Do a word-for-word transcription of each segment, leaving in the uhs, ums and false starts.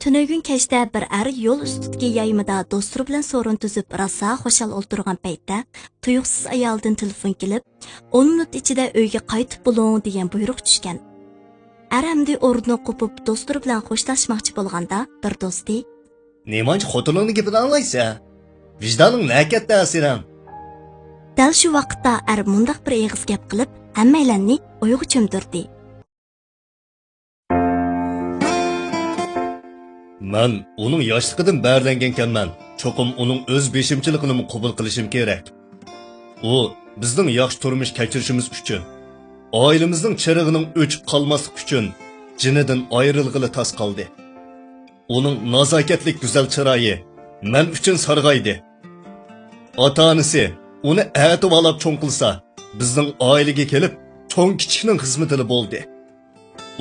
تۈنۈگۈن كەچتە بىر ئەر يول ئۈستىدىكى يايمىدا دوستلىرى بىلەن سورۇن تۈزۈپ، راسا خۇشال ئولتۇرغان پەيتتە، تۇيۇقسىز ئايالىدىن تېلېفون كېلىپ، «ئون مىنۇت ئىچىدە ئۆيگە قايتىپ بولۇڭ» دېگەن بۇيرۇق چۈشكەن. ئەر ئەمدى ئورنىدىن قوپۇپ، دوستلىرى بىلەن خوشلاشماقچى بولغاندا، بىر دوستى، «نېمانچە خوتۇنۇڭنىڭ گېپىنى ئاڭلايسەن؟ ۋىجدانىڭ نەكەتتە سېنىڭ؟» دەل شۇ ۋاقىتتا ئەر مۇنداق بىر ئېغىز گەپ قىلىپ، ھەممەيلەننى ئويغا چۆمدۈردى. مەن ئۇنىڭ ياشلىقىدىن بەھرىلەنگەنكەنمەن، چوقۇم ئۇنىڭ ئۆز بېشىمچىلىقىنىمۇ قوبۇل قىلىشىم كېرەك. ئۇ بىزنىڭ ياخشى تۇرمۇش كەچۈرۈشىمىز ئۈچۈن، ئائىلىمىزنىڭ چىرىغىنىڭ ئۆچۈپ قالماسلىقى ئۈچۈن جېنىدىن ئايرىلغىلى تاس قالدى. ئۇنىڭ نازاكەتلىك گۈزەل چىرايى مەن ئۈچۈن سارغايدى. ئاتا-ئانىسى ئۇنى ئەتىۋارلاپ چوڭ قىلسا، بىزنىڭ ئائىلىگە كېلىپ، چوڭ-كىچىكنىڭ خىزمىتىدە بولدى.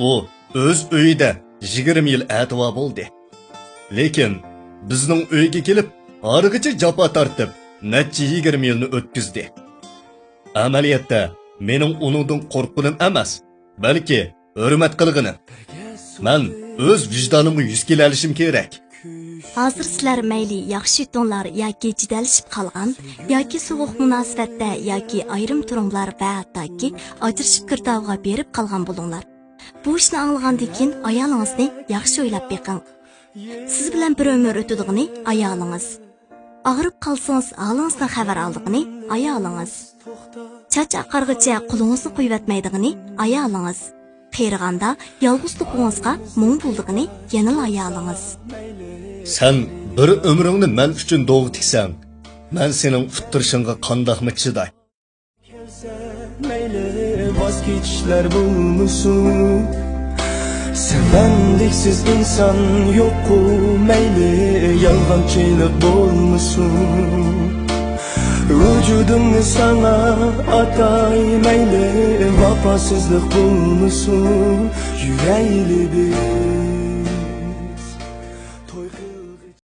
ئۇ ئۆز ئۆيىدە يىگىرمە يىل ئەتىۋار بولدى. لېكىن بىزنىڭ ئۆيگە كېلىپ، ھارغىچە جاپا تارتىپ، نەچچە يىگىرمە يىلنى ئۆتكۈزدى. ئەمەلىيەتتە، مېنىڭ ئۇنىڭدىن قورققىنىم ئەمەس، بەلكى ھۆرمەت قىلغىنىم. مەن ئۆز ۋىجدانىمغا يۈز كېلەلىشىم كېرەك. ھازىر سىلەر مەيلى ياخشى يۈتۈڭلار ياكى جېدەللىشىپ قالغان، ياكى سوغۇق مۇناسىۋەتتە، ياكى ئايرىم تۇرۇڭلار ۋە ھەتتاكى ئاجرىشىپ گىردابىغا بېرىپ قالغان بولۇڭلار. بۇ ئىشنى ئاڭلىغاندىن كېيىن ئايالىڭىزنى ياخشى ئويلاپ بېقىڭ. سىز بىلەن بىر ئۆمۈر ئۆتىدىغىنى ئايالىڭىز. ئاغرىپ قالسىڭىز، ھالىڭىزدىن خەۋەر ئالىدىغىنى ئايالىڭىز. چاچ ئاقارغىچە قولىڭىزنى قويۇۋەتمەيدىغىنى ئايالىڭىز. قېرىغاندا يالغۇزلۇقىڭىزغا مۇڭ بولىدىغىنى يەنىلا ئايالىڭىز. سەن بىر ئۆمرۈڭنى مەن ئۈچۈن دوغا تىكسەڭ، مەن سېنىڭ ئۇتتۇرۇشۇڭغا قانداقمۇ چىداي؟ كەلسە مەيلى، ۋاز كېچىشلەر بولمىسۇن. سەن مەندەكسىز ئىنسان يوققۇ، مەيلى، يالغانچىلىق بولمىسۇن. ۋۇجۇدۇمنى ساڭا ئاتاي، مەيلى، ۋاپاسىزلىق بولمىسۇن. يۈرەيلى بىر